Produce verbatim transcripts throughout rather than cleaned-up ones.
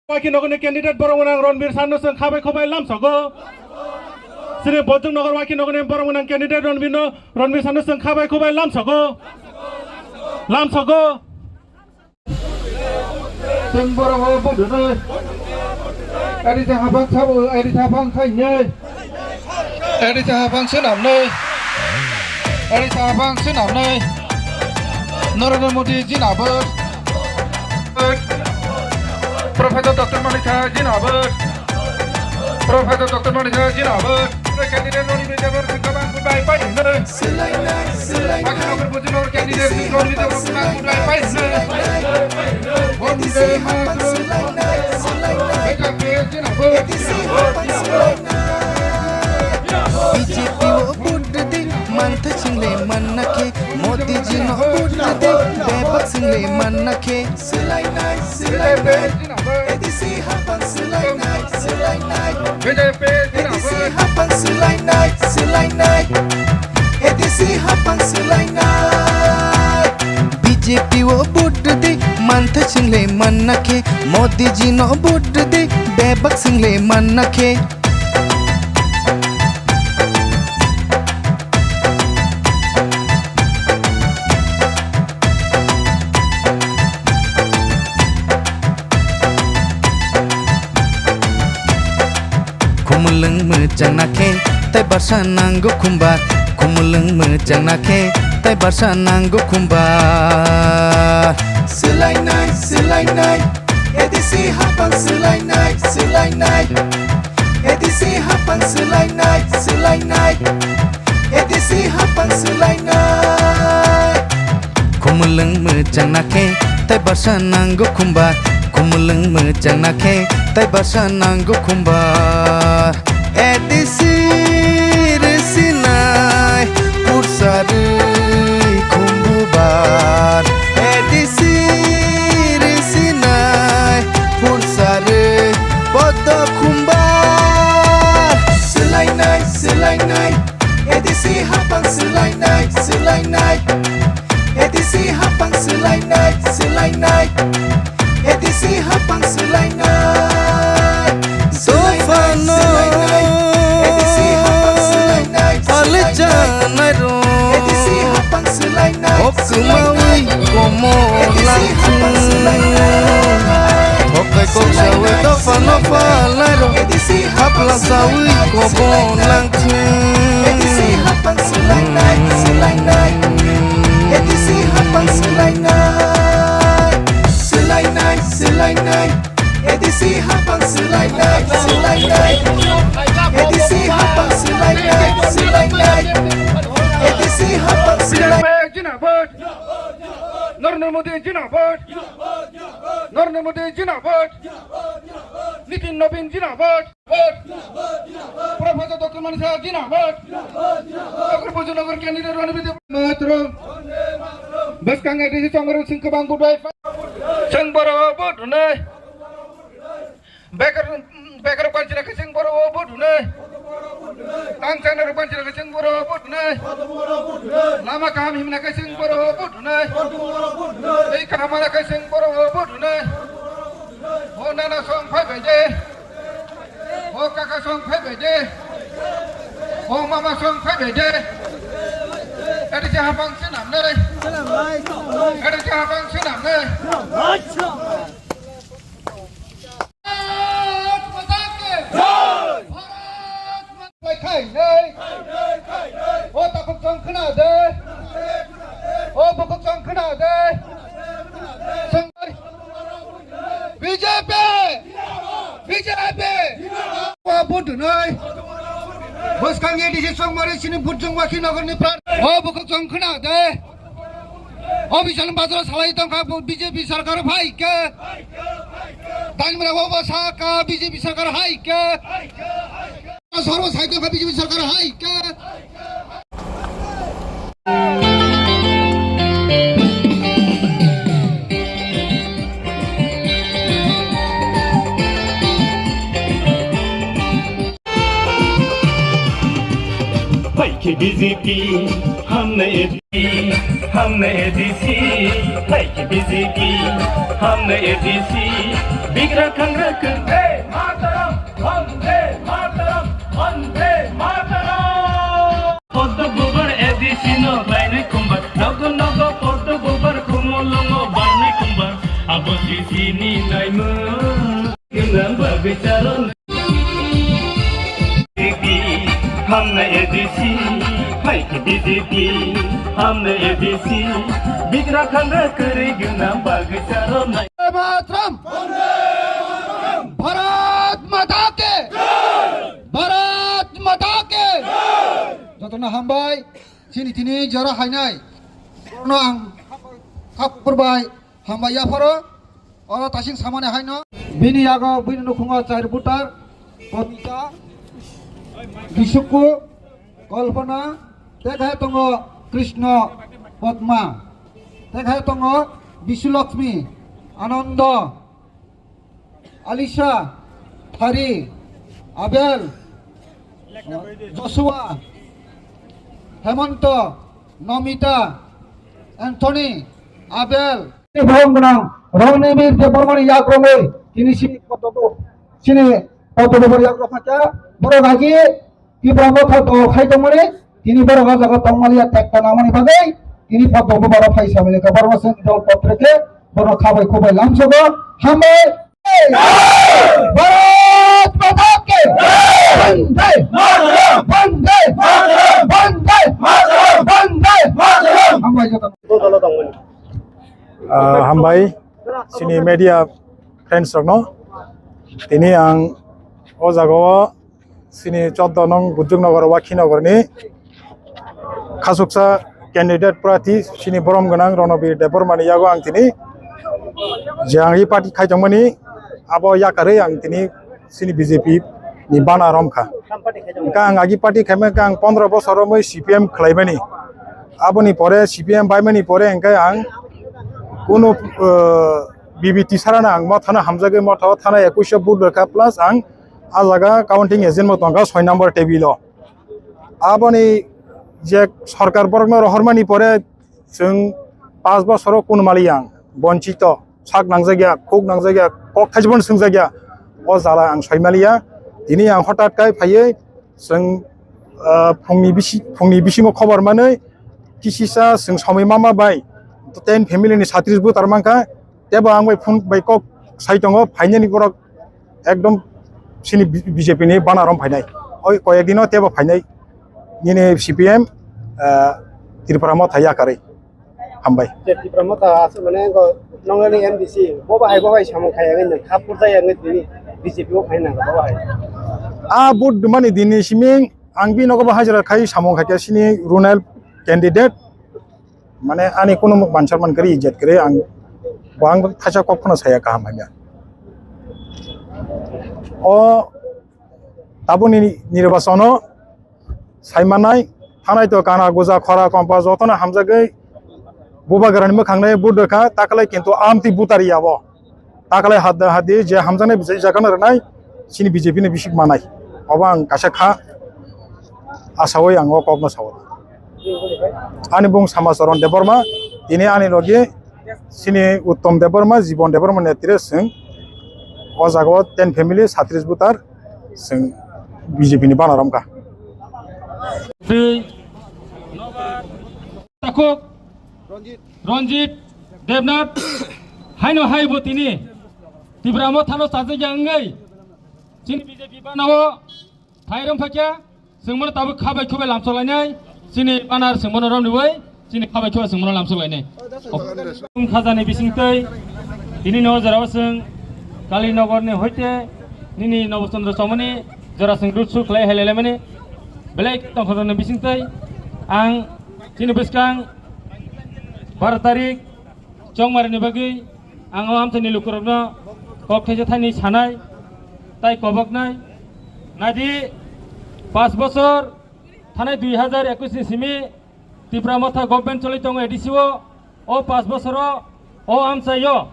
Wakhi nogorni candidate borok gwnang Ronbir Sanu chwng khabai khubai lamsogo. Chini Bojong Nogor Wakhi nogorni borok gwnang candidate Ronbir no, Ronbir Sanu chwng khabai khubai lamsogo. Lamsogo. Chwng borok o budunai. Ari sa habang sabo, ari sa habang khainai. Ari sa habang swnamnai. Ari sa habang swnamnai. Narendra Modi jinabar. Professor Doctor Manik Saha jinabar. Professor Doctor Manik Saha jinabar. Candidate Ronbir Sanu chwng khabai khubai pai hwnwi. Swlainai, swlainai. Wakhi nogor Bojong Nogor candidate Ronbir Sanu chwng khabai khubai pai hwnwi. Vande Mataram. Swlainai, swlainai. B J P jinabar. B J P o vote rwdi, manthai swngle manna khe, Modi ji no vote rwdi, bebak swngle manna khe. Swlainai, swlainai, A D C hapang swlainai, swlainai. B J P A D C hapang swlainai, swlainai. A D C hapang swlainai. B J P o vote rwdi, manthai swngle manna khe, Modi ji no vote rwdi, bebak swngle manna khe. Khumulwng mwchang na khe, tei barsa nango khumbar. Khumulwng mwchang na khe, tei barsa nango khumbar. Swlainai, swlainai, A D C hapang swlainai, swlainai. A D C hapang swlainai, swlainai. A D C hapang swlainai. Khumulwng mwchang na khe, tei barsa nango khumbar. Khumulwng mwchang na khe, tei barsa nango khumbar. A D C rwsinai, pursa rwi khumbubar. A D C rwsinai, pursa rwi podo khumbar. Swlainai, swlainai, A D C hapang swlainai, swlainai. A D C hapang swlainai, swlainai. A D C hapang swlainai. Swlainai, swlainai. A D C hapang swlainai, swlainai. A D C hapang swlainai, swlainai. O kwmawi komo langthung. Thokai kok sawi dophano phalnairok. Hapla sawi kobo langthung. A D C hapang swlainai, swlainai. A D C hapang swlainai. Swlainai, swlainai. A D C hapang swlainai, swlainai. A D C hapang swlainai, swlainai. A D C hapang swlainai. B J P jinabar. Narendra Modi jinabar. Narendra Modi jinabar. Nitin Nabin jinabar. Professor Doctor Manik Saha jinabar. Nogor Bojong Nogor candidate Ronbir Sanu. Bwskang A D C chongmani chwng kwbang vote bai. Chwng borok vote rwnai. Bekar, bekar panchina khe chwng borok vote rwnai. Tang chana rok panchina khe chwng borok vote rwnai. Lama kaham himna khe chwng borok vote rwnai. Tei kaham mana khe chwng borok vote rwnai. O nana song phai bai de. O kaka song phai bai de. O mama song phai bai de. Eri jaha bang swnam nai. Eri jaha bang swnam nai. Bharat Mata ki Jai! Bharat Mata ki Jai! O takhuk chwng khna de. O bukhuk chwng khna de. Chwng B J P! B J P! Wa budunai. Bwskang A D C chwng mari sini Bujung Wakhi Nogor ni pran. O bukhuk chwng khna de. O bisal bazar salai tongkha B J P sarkar phai khe. Daimra o ba saka B J P sarkar hai khe. Sarwa sai tongkha B J P sarkar hai khe. Hai khe B J P, hum nahi A D C, hum nahi A D C, hai ki B J P, hum nahi A D C, bigra khangra kar de. Mataram, Vande Mataram, Vande Mataram. Poddo bubar A D C no bainai kumbar, nogo nogo poddo bubar kumulungo barnai kumbar, abo sisi ni naimung. Gwnang bagwi charon. B J P, hum nahi A D C, hai ki B J P, hum nahi A D C, bigra khangra kwrwi gwnang bagwi charon. Vande Mataram! Bharat Mata ki! Bharat Mata ki! Jotono hambai, chini tini jora hainai. Bono ang khapurbai hambai yapharo. Oro tasing samani haino. Bini yago bini nukhungo char butar, Pamita, Bisuku, Kalpana, tei khe tongo Krishna Padma, tei khe tongo Bisulakshmi, Ananda, Alisha, Thari, Abel, Joshua, Hemanta, Namita, Anthony, Abel. Tei borom gwnang Ronibir Debbarmani yakrongwi tini sini potobo, sini potobo yakrong phaikha. Borok agi Tipra Motha dol khai tongmani, tini borok o jaga tongmaliya tekta nangmani bagwi tini potobo borok phai samani kha. Borok sini dol potre khe borok khabai khubai lamsogo. Hambai. Bharat Mata ki! Vande Mataram! Vande Mataram! Vande Mataram! Vande Mataram! Hambai joto. Ah, hambai, chini media friends rokno. Tini ang o jagao chini choddo nong Gujuknagar, Wakhinogorni khasuksa candidate prarthi chini borom gwnang Ronobir Debbarmani yago ang tini je ang ri party khaitongmani abo yakarwi ang tini chini B J P ni bana romkha. Hwnkhe ang agi party khaima hwnkhe ang pondro bosor romwi C P M khlaimani. Aboni pore C P M baimani pore hwnkhe ang kunu, uh, B B T sarana ang mothano hamjagwi mothao thana ekush vote rwkha plus ang a jaga counting agent bo tongkha soi number table o. Aboni je sorkar borokno rohormani pore chwng panch bosoro kun mali ang bonchito, sak nangjakya, khuk nangjakya, kok thaisbo swngjakya, o jala ang soi maliya. Tini ang hotat kai phaiwi chwng, ah, phungni bisi, phungni bisingo khobor manwi kisisa chwng somoi mama bai ten family ni satris butar mankha, tebo ang bai phone bai kok sai tongo, phainani borok ekdom chini B J P ni bana rom phainai. Oi koyek dino tebo phainai. Nini C P M, ah, Tripura Motha yakarwi. Hambai. Je Tripura Motha aswk mane ngo nongani M D C, bo bahai bo bai samung khaya ngin kha purjaya ngin tini B J P o phaina bo bahai. A vote dumani dini siming ang bi nogo bo hajra khai samung khaikha sini runal candidate. Mane ani kunu muk banchar man kari ijat kari ang bo ang thaisa kok phano saya kaham hanya. O tabuni nirbasono saimanai thanai to kana guja khora kompa jotono hamjagwi bubagrani mwkhangnai budokha taklai kintu amtwi butari yabo. Taklai hadda hadi je hamjaknai bijai jagana rwnai chini B J P ni bisik manai. Obo ang kaisa kha asawi ang o kokno sao. Ani bung Samacharan Debbarma, tini ani logi chini Uttom Debbarma, Jibon Debbarma netre sing o jaga o ten family satris butar sing B J P ni bana romkha. Twi Nobar Takhuk Ranjit Debnath haino hai bo tini Tipra Mothano sajagya wngwi chini B J P banao thai rom phakya, chwng bono tabuk khabai khubai lamsok lainai, chini banar chwng bono romni bai, chini khabai khubai chwng bono lamsok lainai. Khajani bisingtwi tini no jora o chwng Kalinagarni hoite nini Nobo Chandra Chowmani jora chwng dutsu khlai hai laimani belai tongthokni bisingtwi ang chini bwskang baro tarik Chongmarini bagwi ang o amchaini lukurokno kok thaisa thani sanai tai koboknai. Naidi, panch bosor thanai dui hazar ekush ni simi Tipra Motha government choli tongo A D C o. O panch bosoro o amchaio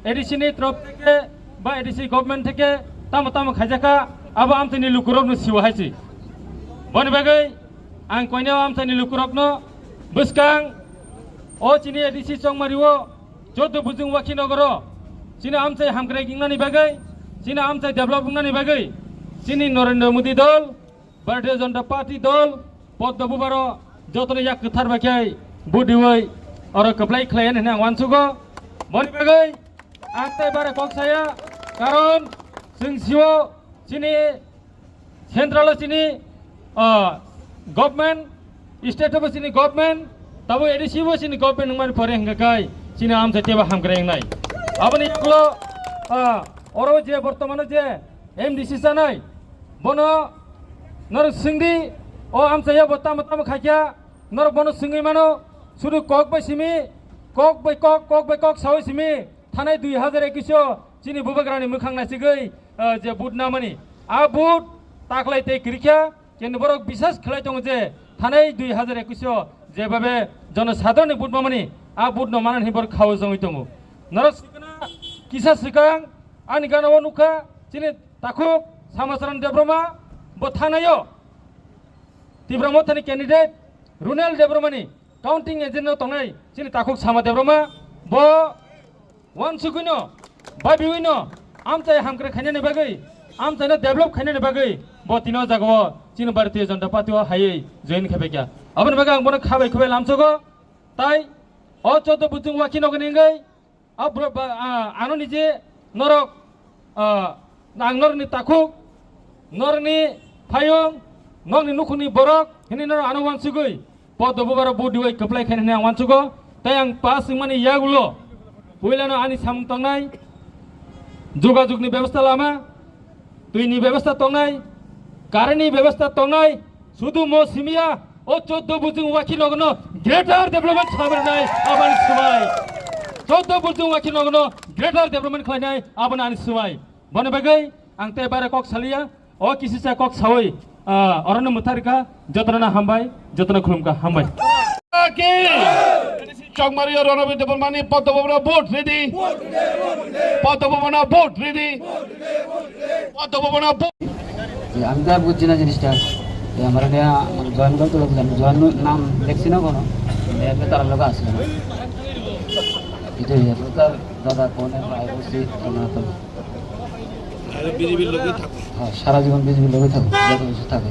A D C ni torop theke ba A D C government theke tamo tamo khaijakha, abo amchaini lukurokno siwo hai se. Boni bagwi Ang koineo amchaini lukurokno bwskang o chini A D C Chongmari o chauddho Bujung Wakhi Nogoro chini amchai hamkrai wngnani bagwi, chini amchai develop wngnani bagwi chini Narendra Modi dol, Bharatiya Janata Party dol, Poddo Bubaro jotono yak kwthar bai khe vote diwi oro kwplai khlai hwnwi ang uansugo. Boni bagwi ang tei bare kok saya, karon chwng sio chini central o chini, ah, government, state o bo chini government, tabo A D C bo chini government wngmani pore hwnka kai chini amchai teibo hamkrai wngnai. Aboni yagulo, ah, oro je bortomano je M D C chanai, bono norok swngdi, o amchai bo tamo tamo khaikya, norok bono swngwi mano, sudu kok bai simi, kok bai kok, kok bai kok sawi simi, thanai dui hazar ekwis o chini bubagrani mwkhang naisigwi, ah, je vote namani, a vote taklai tei kwrwikha, kendo borok bisas khlai tongo je thanai dui hazar ekwis o jebabe jonosadharonni vote mamani, a vote no manani borok khao jongwi tongo. Norok sikna kisa swkang ani gana o nukha, chini takhuk Samacharan Debbarma bo thanai o Tipra Mothani candidate Runel Debbarmani counting agent no tongnai chini takhuk Sama Debbarma bo uansugwino, babiwino, amchai hamkrai khainani bagwi, amchaino develop khainani bagwi bo tino jagao chini Bharatiya Janata Party o haiwi join khaibaikha. Aboni bagwi ang bono khabai khubai lamsogo. Tai o chauddho Bujung Wakhi Nogorni wngwi a bro-, ba-, a, ano nije norok, a, ang norokni takhuk, norokni phayung, norokni nukhungni borok hinwi norok ano uansugwi Poddo Bubaro vote diwi kwplai khainani ang uansugo. Tai ang pass wngmani yagulo puilano ani samung tongnai, jogajogni bebostha lama, twini bebostha tongnai, currentni bebostha tongnai, sudu mo simiya, o chauddho Bujung Wakhi Nogorno greater development khlainai aboni swmai. Chauddho Bujung Wakhi Nogorno greater development khlainai aboni ani swmai. Boni bagwi ang tei bare kok saliya, o kisisa kok sawi, ah, orono mwtharikha, jotono hambai, jotono khulumkha, hambai. Ki! Chongmari o Ronobir Debbarmani Poddo Bubano vote ready. Poddo Bubano vote ready. Poddo Bubano vote. যে আমি তো আর বুঝছি না জিনিসটা। যে আমরা নিয়ে মানে জয়েন করতে লাগছি, আমি জয়েন নাম দেখছি না কোনো। এমনি তারা লোক আসছে না। এটাই, এত তার দাদা ফোনে ভাই বলছি, তোমরা তো বিজেপির লোকই থাকো। হ্যাঁ, সারা জীবন বিজেপির লোকই থাকো, যত কিছু থাকে।